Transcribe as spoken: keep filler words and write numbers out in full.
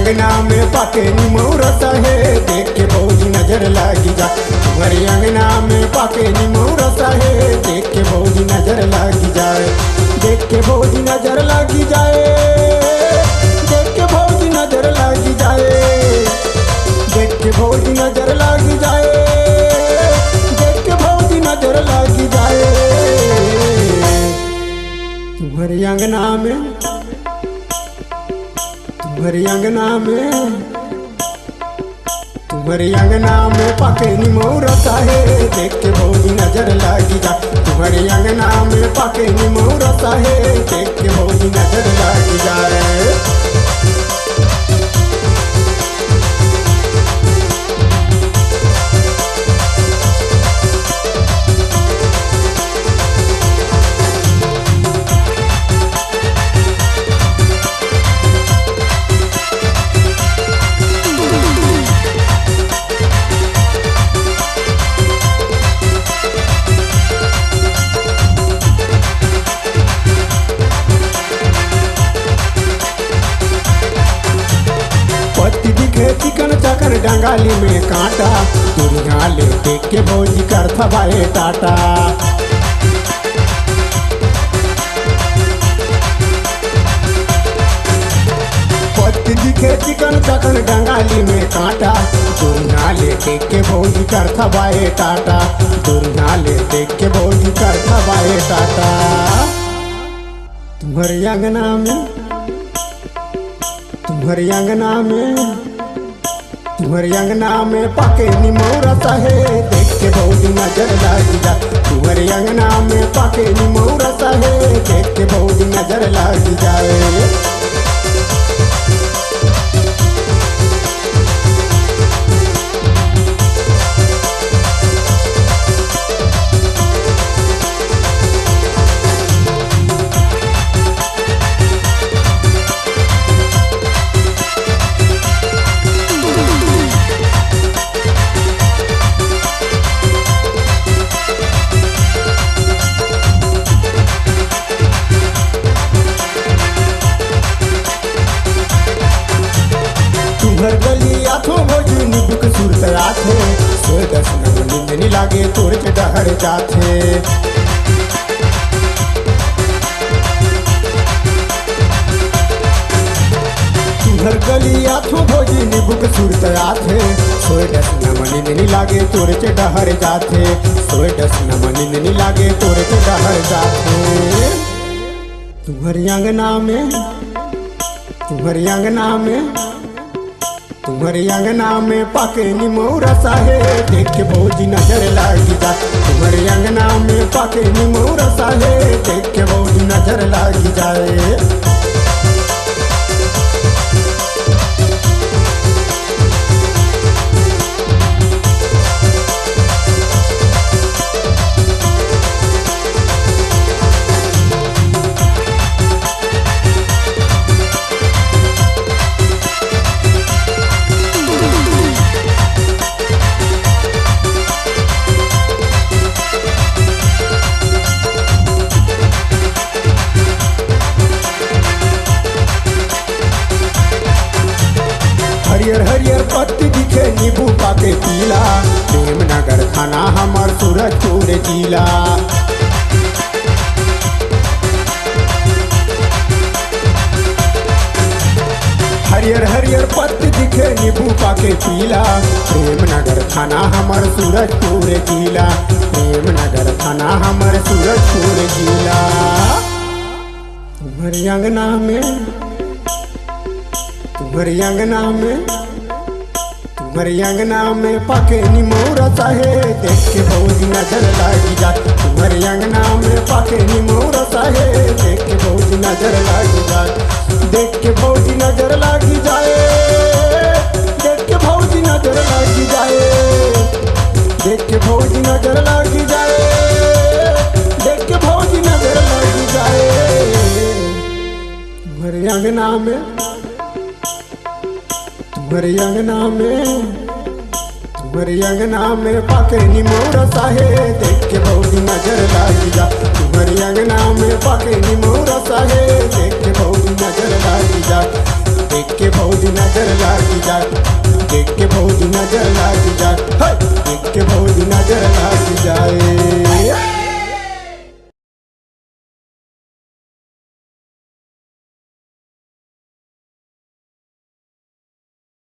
अंगना में पाके निमौरा साहे, देख के भौजी नजर लागी जा। तुम्हरे अंगना में पाके निमौरा साहे, देख के भौजी नजर लागी जाए। देख के भौजी नजर लागी जाए। देख के भौजी नजर लागी जाए। देख के भौजी नजर लागी जाए। देख के भौजी नजर लागी जाए। तुम्हरे अंगना में, तुम्हरे अंगना में, तुम्हरे अंगना में पाके निमौरा साहे, देख के भौजी नजर लागी जा। तुम्हरे अंगना में पाके निमौरा साहे, देख के भौजी नजर लागी जाए। पत्ती दिखे चिकन चाकन, डंगाली में कांटा, दुरिहा ले देख के भौजी करथा बाए टाटा। पत्ती दिखे चिकन चाकन, डंगाली में कांटा, दुरिहा ले देख के भौजी करथा बाए टाटा, दुरिहा ले देख के भौजी करथा बाए टाटा। तुम्हरे अंगना में, तुम्हरे अंगना में, तुम्हरे अंगना में पाके निमौरा साहे, देख के भौजी नजर लागी जा। तुम्हरे अंगना में पाके निमौरा साहे, देख के भौजी नजर लागी जाए। तुम्हर गली आथो भौजी, नींबू के सुरत आथे, सोए दस नंबर नींद नी लागे, तोर के डहर जाथे। तुम्हर गली आथो भौजी, नींबू के सुरत आथे, सोए दस नंबर नींद नी लागे, तोर के डहर जाथे, सोए दस नंबर नींद नी लागे, तोर के डहर जाथे। तुम्हरे अंगना में, तुम्हरे अंगना में, तुम्हरे अंगना में पाके निमौरा साहे, देख के भौजी नजर लागी जा। तुम्हरे अंगना में पाके निमौरा साहे, देख के भौजी नजर लागी जाए। हरियर हरियर पत्ती दिखे, नींबू पाके पीला, प्रेमनगर थाना हमर सूरजपुर जिला। हरियर हरियर पत्ती दिखे, नींबू पाके पीला, प्रेमनगर थाना हमर सूरजपुर जिला, प्रेमनगर थाना हमर सूरजपुर जिला। तुम्हरे अंगना में, तुम्हरे अंगना में, तुम्हरे अंगना में पाके निमौरा साहे, देख के भौजी नजर लागी जा। तुम्हरे अंगना में पाके निमौरा साहे, देख के भौजी नजर लागी जा। देख के भौजी नजर लागी जाए, देख के भौजी नजर लागी जाए, देख के भौजी नजर लागी जाए, देख के भौजी नजर लागी जाए। तुम्हरे अंगना में, तुम्हरे अंगना में, तुम्हरे अंगना में पाके निमौरा साहे, देख के भौजी नजर लागी जा। तुम्हरे अंगना में पाके निमौरा साहे, देख के भौजी नजर लागी जा। देख के भौजी नजर लागी जात, देख के भौजी नजर लागी जात, हे! देख के भौजी नजर लागी